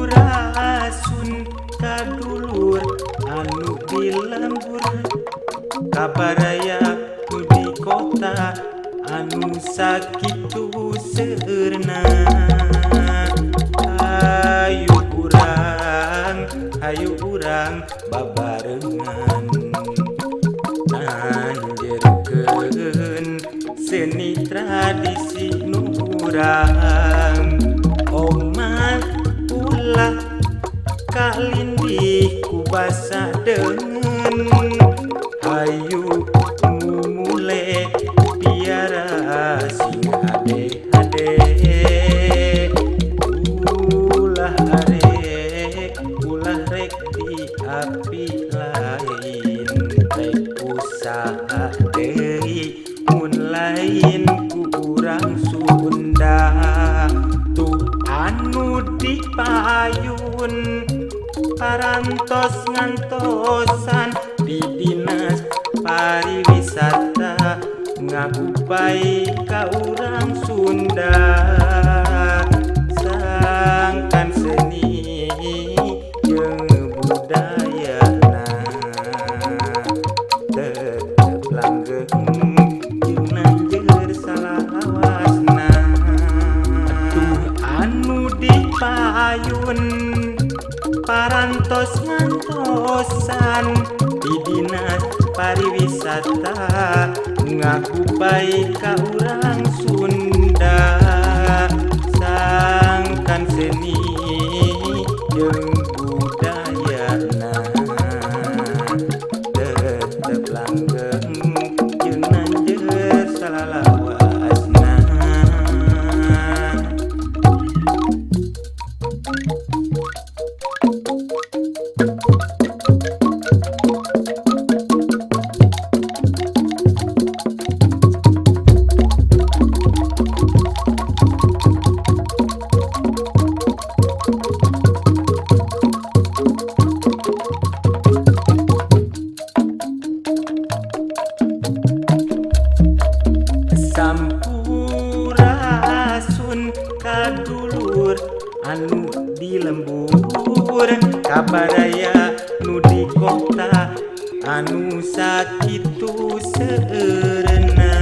Sampurasun kadulur anu di lembur, kabaraya nu di kota anu sakitu seueurna. Hayu urang, hayu urang babarengan nanjerkeun seni tradisi nu urang. Omat ulah kalindih ku basa deungeun, hayu mumule piara sing hade-hade. Ulah arek, ulah rek di api lain, rek usaha deui mun lain ku urang Sunda. Tuh anu dipayun parantos ngantosan di dinas pariwisata ngaku bae ka urang Sunda. Sangkan seni jeung budayana tetep langgeng jeung nanjeur salawasna. Tuh anu dipayun parantos ngantosan di dinas pariwisata ngaku bae ka urang Sunda. Sangkan seni jeung budayana tetep langgeng jeung nanjeur salalawasna. Sampurasun kadulur anu di lembur, kabaraya nu di kota anu sakitu seueurna.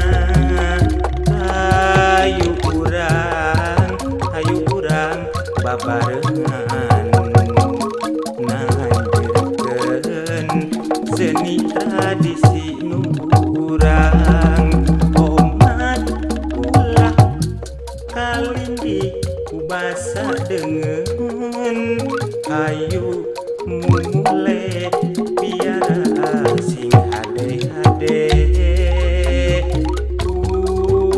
Hayu urang, hayu urang babarengan nanjerkeun seni tradisi nu urang. Omat ulah kalindih ku basa deungeun, hayu mumule piara sing hade-hade.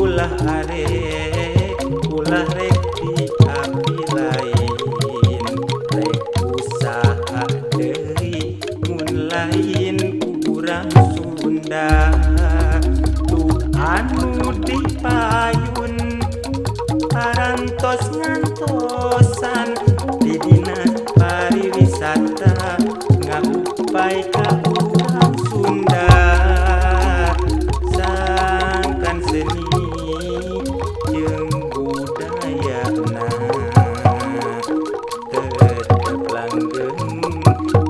Ulah arek, ulah rek di api lain, rek usaha deui mun lain ku urang Sunda. Tuh anu dipayun parantos ngantosan di dinas pariwisata ngaku bae ka urang Sunda. Sangkan seni jeung budayana tetep langgeng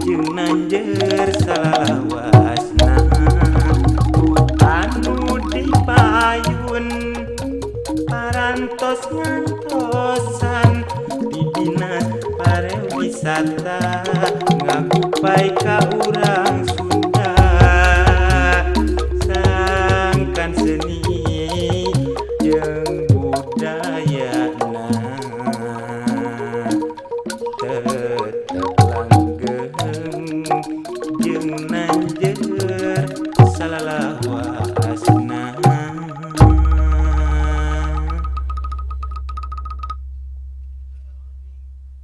jeung nanjeur salawasna. Tuh anu dipayun parantos ngantosan di dinas pariwisata ngaku bae ka urang Sunda. Sangkan seni jeung budayana tetep